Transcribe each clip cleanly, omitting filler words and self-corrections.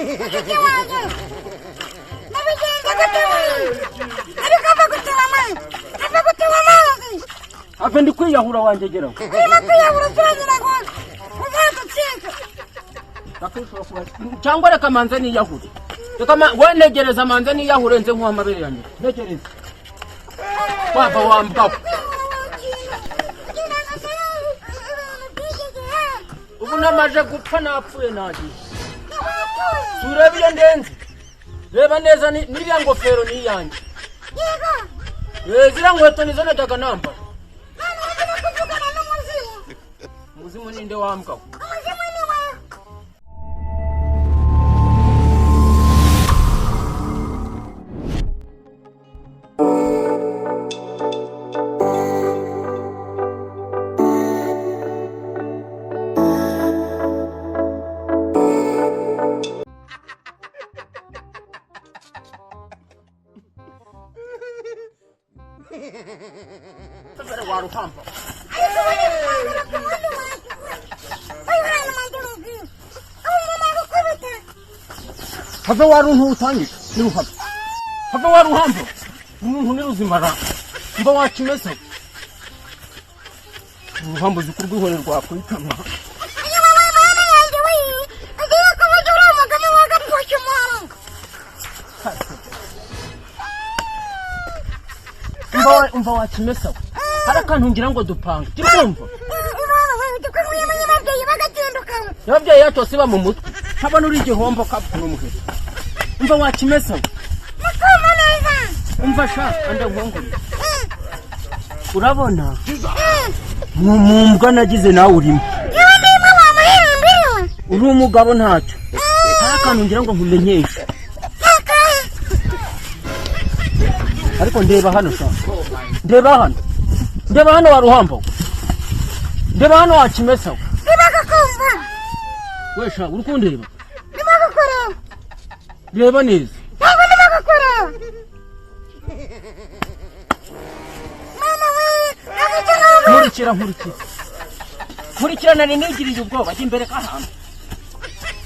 Mushiki wanjye, nabigenza gute we? Ariko ava guteba amazi, ava guteba amazi. Ave, ndi kwiyahura wanjye geraho. Urimo kwiyahura, turagira ngo uzaducika. Cyangwa reka manze niyahure. Reka we ntegereza manze niyahure, nze nkuha amabere yanjye. Ntegereza wava wambwaho. Ubu namaje gupfa, napfuye, nagiye. Turebe iyo ndenze, reba neza, n'iriya ngofero ni iyanjye. Eh, ziriya nkweto nizo najyaga nambara. Umuzimu ninde wambwaho? Waruhamba. Have, waruntu utangije niruhaba. Have, waruhamba, uruntu ni ruzima ra mba wakimesa. Uruhamba uzi ko urwihore rwakwitama. Umva, umva wakimesa, hari akantu ngira ngo dupange, gira kumva. Ababyeyi yacu siba mu mutwe, nkabona uri igihombo kapfa n'umuheto. Umva wakimesa, umva sha, anda nkongore. Urabona mu mbwa nagize nawe urimo, uri umugabo ntacyo. Hari akantu ngira ngo nkumenyeshe, ariko ndeba hano sha, ndeba hano, ndeba hano waruhamba, ndeba hano wakimesa we. Sha, uri kundeba? Reba neza. Ntabwo ndimo kukureba. Mama we, ntabwo. Nkurikira, nkurikira, nkurikira. Nari nigiriye ubwoba. Jya imbere k'ahantu,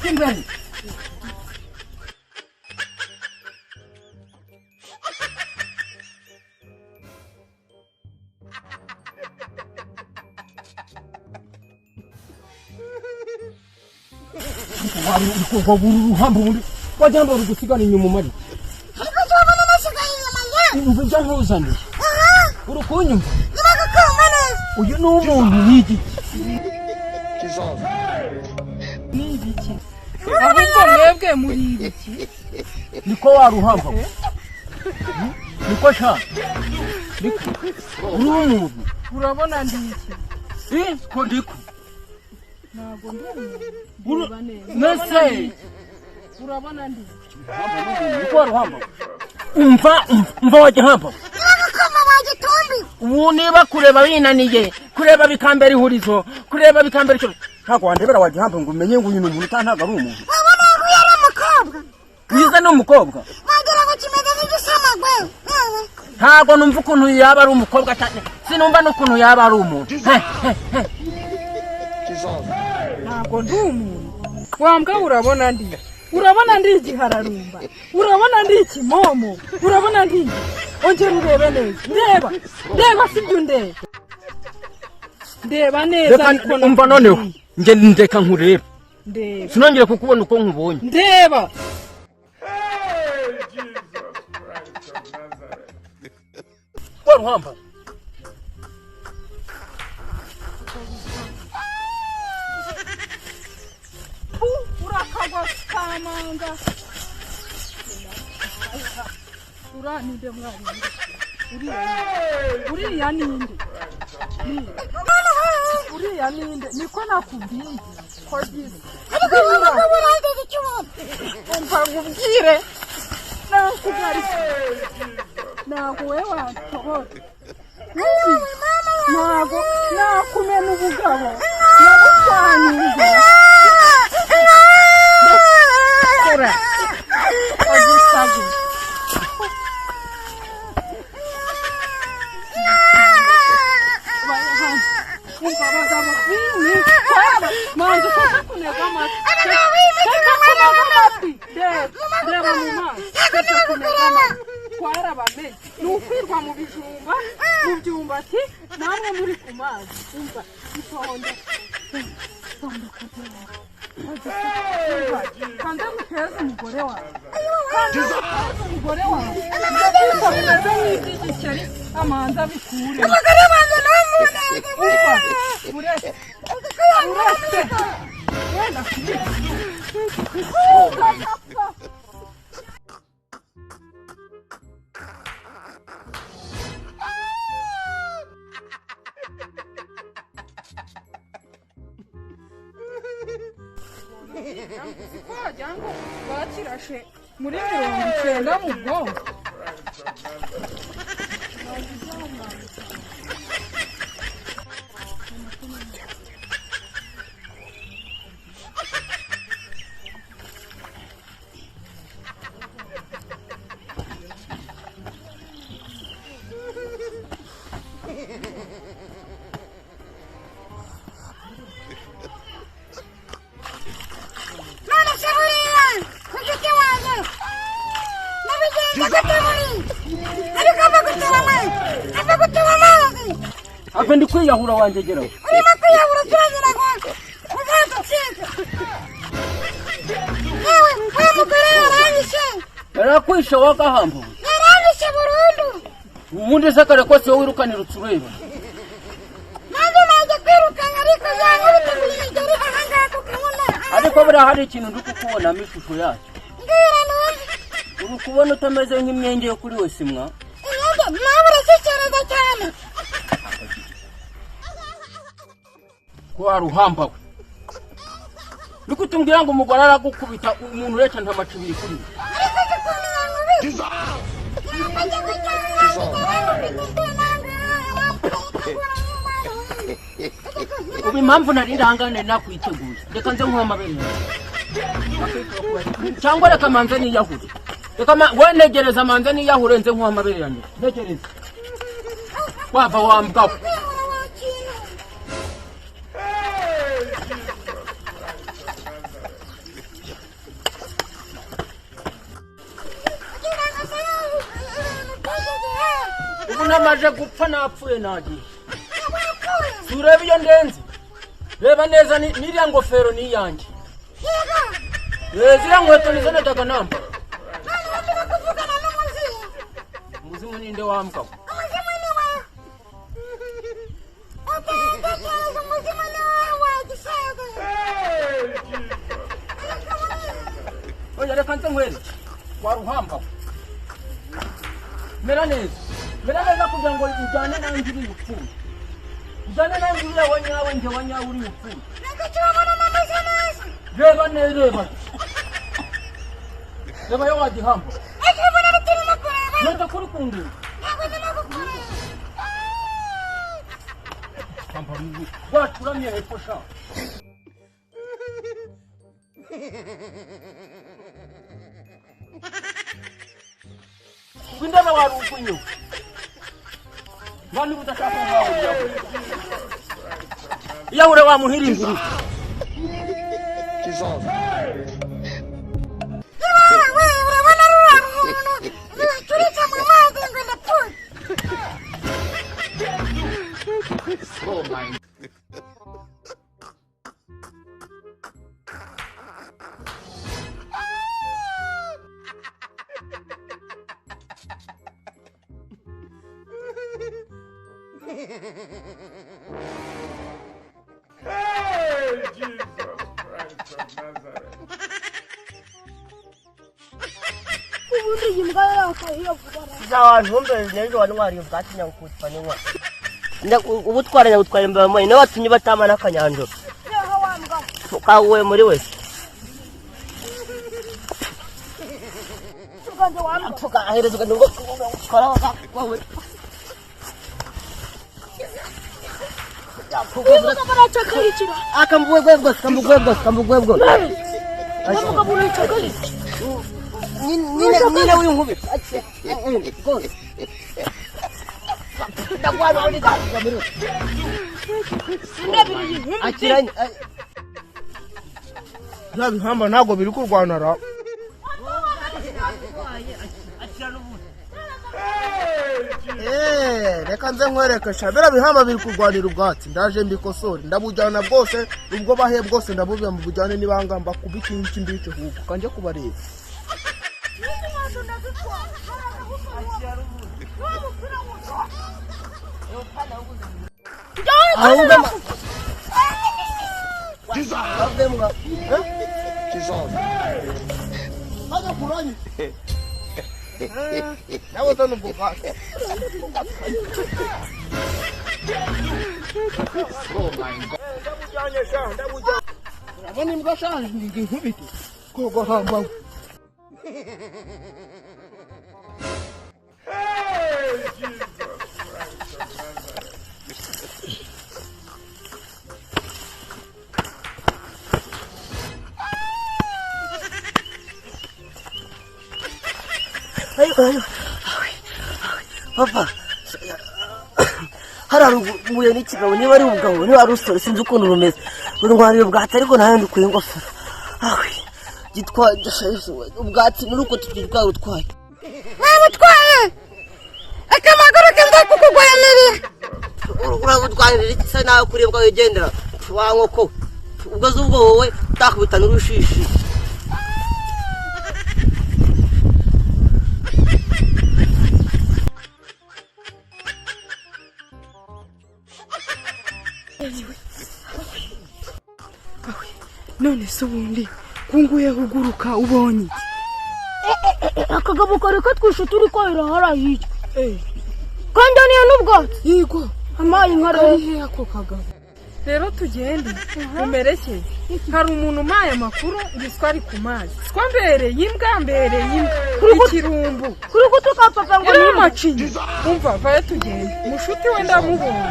jya imbere. Wabura uruhambo ubundi wagira ngo uri gusigana inyuma umara iki? Ariko turabona nasigaye inyuma ya. Umva ibyo nkuzaniye. Uri kunyumva? Ndimo kukumva neza. Uyu ni umuntu n'igiki. Ni ibiki? Ahubwo mwebwe muri ibiki? Niko waruhamba we. Niko sha, niko uri umuntu. Urabona ndi iki? Eh, ko ndiko. Ntabwo ndi umuntu. Ndeba neza. Nese. Urabona ndi iki? Niko waruhamba we. Umva, umva, umva wagihamba we. Ndimo kukumva wagitumbi. Ubu niba kureba binaniye, kureba bikambera ihurizo, kureba bikambera icyo, ntabwo wandebera wagihamba ngo umenye ngo uyu ni umuntu utanga, ntabwo ari umuntu. Wabona ngo uyu ari umukobwa. Mwiza ni umukobwa. Wagira ngo kimeze nk'igisamagwe. Yewe. Ntabwo numva ukuntu yaba ari umukobwa cyane, sinumva n'ukuntu yaba ari umuntu. He, he, he. Ntabwo ndi umuntu wambwa. Urabona ndi iki? Urabona ndi igihararumba? Urabona ndi ikimomo? Urabona ndi iki? Ongera urebe neza. Ndeba, ndeba, sibyo? Undeba, ndeba neza. Reka. Niko. Umva noneho njye, ndeka nkurebe. Ndeba. Sinongere kukubona uko nkubonye. Ndeba. Jesus Christ of Nazareth. Waruhamba. Pu, urakagwa kamanga. Ura ninde mwarimu? Uriya ninde? Uriya ninde? Uriya ninde? Niko nakubwiye ko gisa. Ariko uyu mugabo urangije icyuma. Umva nkubwire, nakugarika, ntabwo we wanshobora. Ntabwo nakumena ubugabo nabutwanyije. Kora agisagu. Umva, abagabo bini kwaba manzi, ushaka kunega amatwi, shaka kunega amatwi. Ndeba, reba mu maso. Reka kunega amatwi. Twarabamenye, ni ukwirwa mu bijumba, mu byumbati, namwe muri ku mazi. Umva, itonde, itonde kureba. Umva, kanze guteza umugore wawe, kanze guteza umugore wawe. Ndabyumva bimeze nk'iby'igikeri, amanza bikure. Umugore wanjye ntumuneze. Umva, uretse, uretse wenda kubita ugapfa. Ko wagira ngo bakirashe muri 90 mu bwonko. None se buriya mushiki wanjye nabigenza gute? Muri ariko ava guteba amazi, ava guteba amazi. Ave, ndi kwiyahura wanjye geraho. Urimo kwiyahura, turagira ngo uzaducike. Yewe, wa mugore yaranyishe. Yarakwishe wagahambuwe. Yaranyishe burundu. Ubundi se kare kose wowe wirukanira utureba? Nanjye najya kwirukanka, ariko yankubita imigeri ahangaha ku kabuno. Ariko buriya hari ikintu ndi kukubonamo ishusho yacyo. Mbwira numve. Uri kubona utameze nk'imyenge yo kuri wese mwa. Imyenda nawe urashyikiriza cyane. Ko wari uhambawe, niko utumbwira ngo umugore aragukubita, umuntu uretse nta macibiri kuri we. Ariko uzi ukuntu yankubise, yamfashe gutya, yankubita. Ubu impamvu nari ndahangane nakwiteguye, reka nze nkuhe amabere yawe, cyangwa reka manze niyahure. Reka we ntegereza manze niyahure, nze nkuhe amabere yanjye. Ntegereza wava wambwaho. Hey, Jesus Christ of Nazareth. Ubu namaze gupfa, napfuye, nagiye. Turebe iyo ndenze, reba neza, n'iriya ngofero ni iyanjye. Ziriya nkweto nizo najyaga nambara. Umuzimu ninde wambwaho? Umuzimu ni wawe. Utekereza umuzimu ni wowe wagisaga. Hey, Jesus Christ of Nazareth. Oya, reka nze nkwereke waruhambawe. Mera neza, mera neza, kugira ngo ujyane nanjye uriya upfuye, ujyane nanjye uriya wa nyawe, njye wa nyawe uriya upfuye. Ntabwo nameze neza. Reba neza, reba, reba yo wagihamba. Ariko ubona biturimo kureba. Nenda kuri kundeba. Ntabwo ndimo kukureba. Wacuramye hepfo sha. Ngo indebe warugunye nga niba udashaka ngaho iyahure, iyahure wamuhirimbiri. Yewe, urabona ruriya muntu rucuritse mu mazi ngo ndapfuye. Oh my. Hey, Jesus Christ of Nazareth. Ubundi iyi mbwa yakaye vuba. Nzawajumbe n'ejo wantwariye ubwatsi nyagukutwa n'inkwa. Ubutwara nyagutwara imbeba moyi niwe watumye batama n'akanyanjoro. Yewe wa mbwa. Kaguwe muri wese. Ubwanjye wa mbwa. Tugaherezwa ngo kora wowe. Baracakarikira. Akambuwe bwose, kambuwe bwose, kambuwe bwose. Mugabo uracakarikira. Nyine nyine w'inkubita rwose. Ndagwana muri akiranye. Bya bihamba ntabwo biri kurwana ra. Reka nze nkwereke sha, biriya bihamba biri kurwanira ubwatsi. Ndaje mbikosore, ndabujyana bwose, ubwo bahe bwose ndabubya mubujyane. Nibanga kubika iki mbice, ahubwo kanje kubareba. Ahubwo bavemo. Hajya kuranye nawe, zana ubwo bwatsi. Ndabujyanye sha, ndabujyanye. Urabona imbwa sha, inkubite kogo hamba. Hey, Jesus Christ of Nazareth. Ayo, ayo, papa, hariya ruguru n'ikigabo, niba ari ubugabo, niba ari usore, sinzi ukuntu rumeze, rurwariye ubwatsi, ariko nawe ndikuye ingofero. Awe, gitwa ubwatsi muri uko twagutwaye. Wabutwaye akamaguru ke, nzakukugwanirira. Urabutwarira iki se nawe kurebwa wigendera wa nkoko? Ubwo se ubwo wowe utakubita n'urushishi. None se ubundi kunguye uguruka ubonye iki? Akagabo kari katwishe turi kwahira hariya hirya, kandi niyo n'ubwatsi. Yego. Amayi nka rero. Ari he ako kagabo rero? Tugende umerekeze. Hari umuntu umpaye amakuru ngo iswa ari ku mazi. Swa mbereye imbwa, mbereye imbwa ikirumbu. Kuri gutuka papa ngo Iriya ni macinya. Umva, vayo tugende. Mushuti we ndamubonye,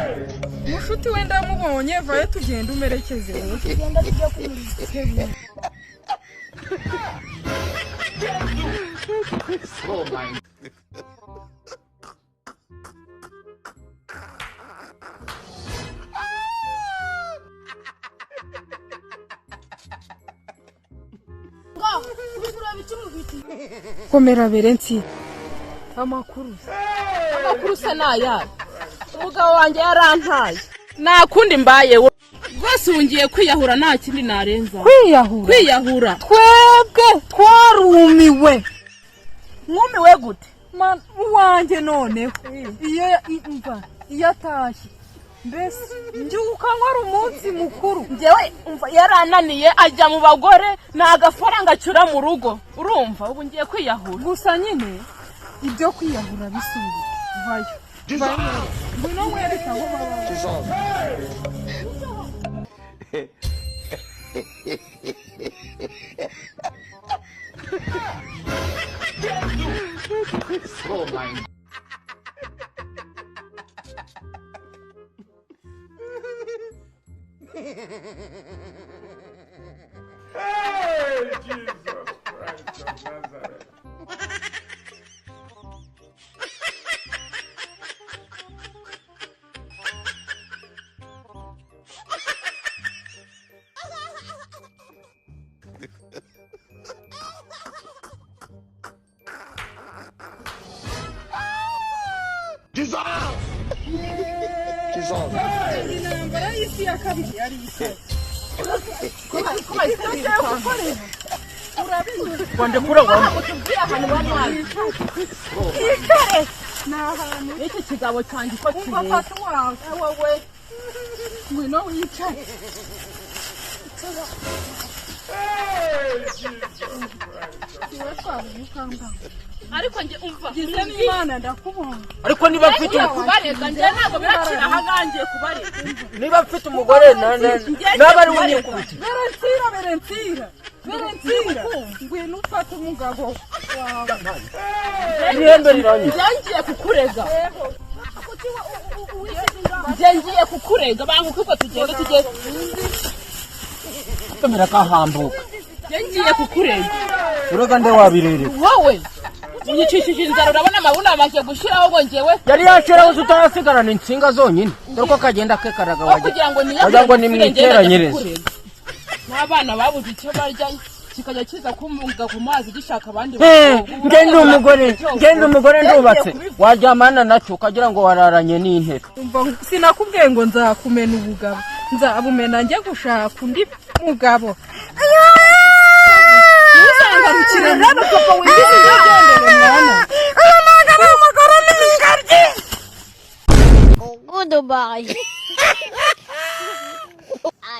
mushuti we ndamubonye. Vayo tugende umerekeze wowe. Tugenda tujya kumurika. Oh my. Komera Berensi, amakuru? Amakuru se ni ayahe? Umugabo wanjye yarantaye, nta kundi mbayeho rwose. Ubu ngiye kwiyahura, nta kindi narenza. Kwiyahura? Kwiyahura. Twebwe twarumiwe. Mwumiwe gute? Man, uwanjye noneho iyo mva iyo atashye, mbese mbyuka nkora umunsi mukuru. Njyewe umva, yarananiye, ajya mu bagore, nta gafaranga acyura mu rugo. Urumva ubu ngiye kwiyahura. Gusa nyine ibyo kwiyahura bisubire. Vayo, vayo, ngwino nkwereke aho baba. Oh my. Hey, Jesus Christ of Nazareth. Intambara y'isi ya kabiri yari ikaze. Wandekura wa Utubwire ahantu bari bazi. Yicare, ni ahantu. N'iki kigabo cyanjye uko Umva, kireba. fata uwawe wowe, ngwino wicare. Hey, Jesus Christ of Iwe twabuye ukambara. Ariko njye umva. Gize n'Imana ndakubonye. Ariko niba mfite Ngiye kubarega njye, ntabwo birakira ahangaha, ngiye kubarega. Niba mfite umugore naba ari we unyikubita. Berentsira, Berentsira, Berentsira, ngwino ufate umugabo wawe. N'ihembe riranye. Njye ngiye kukurega, njye ngiye kukurega. Banguka ubwo tugende, tugende. Kamera kahambuka. Njye ngiye kukurega. Urega nde wabirere? Wowe unyicishije inzara. Urabona amabuno amaze gushyiraho ngo njyewe Yari yashiraho utasigarana insinga zonyine, dore ko kagenda kekaraga. Aho kugira ngo Wagira ngo ni mu niyahurire, iteranyirizo. n'abana babuze icyo barya. Kikajya kiza kumunga ku mazi gishaka abandi. Nge ndi umugore, nge ndi umugore, ndubatse. Waryamana nacyo ukagira ngo wararanye n'intebe. Umva, sinakubwiye ngo nzakumena ubugabo? Nzabumena njye gushaka undi mugabo. Ntuzangarukire hano, papa wigize. Ntigendere mwana. Uyu ntabwo ari umugore, ni ingabyi. Goodbye.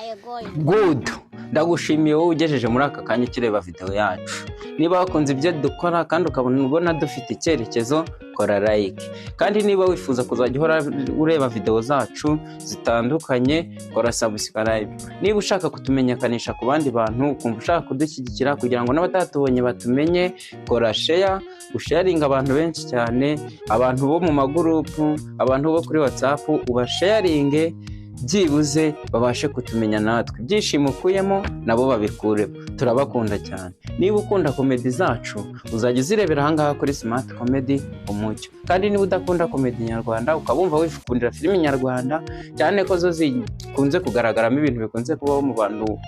I am going. Good, ndagushimiye wowe ugejeje muri aka kanya ukireba video yacu. Niba wakunze ibyo dukora kandi ukabona ubona dufite icyerekezo, kora like. Kandi niba wifuza kuzajya uhora ureba video zacu zitandukanye, kora subscribe. Niba ushaka kutumenyekanisha ku bandi bantu, ukumva ushaka kudushyigikira kugira ngo n'abatatubonye batumenye, kora share, usharinga abantu benshi cyane, abantu bo mu magurupu, abantu bo kuri WhatsApp, ubasharinge byibuze babashe kutumenya natwe. Ibyishimo ukuyemo nabo babikuremo. Turabakunda cyane. Niba ukunda comedy zacu, uzajya uzirebera ahangaha kuri Smart Comedy Umucyo. Kandi niba udakunda comedy nyarwanda, ukaba wumva wikundira filimi nyarwanda, cyane ko zo zikunze kugaragaramo ibintu bikunze kubaho mu bantu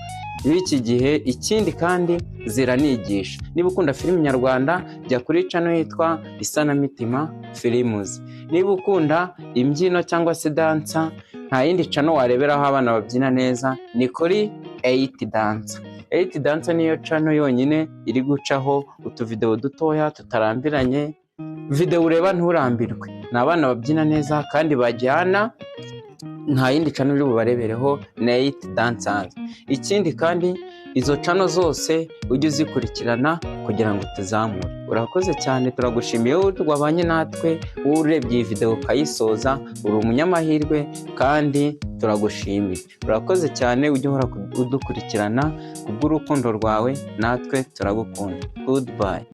b'iki gihe, ikindi kandi ziranigisha. Niba ukunda filimi nyarwanda, jya kuri channel yitwa Isanamitima Filimuzi. Niba ukunda imbyino cyangwa se dance, nta yindi channel wareberaho abana babyina neza, ni kuri 8 Dancer. 8 Dancer niyo channel yonyine iri gucaho utuvidewo dutoya tutarambiranye, videwo ureba nturambirwe. Ni abana babyina neza kandi bajyana, nta yindi channel uri bubarebereho, ni 8 Dancers. Ikindi kandi, izo channel zose ujye uzikurikirana kugira ngo tuzamure. Urakoze cyane, turagushimiye wowe wabanye natwe. Wowe urebye iyi videwo ukayisoza, uri umunyamahirwe kandi turagushimiye. Urakoze cyane, ujye uhora udukurikirana kubw'urukundo rwawe, natwe turagukunda. Goodbye.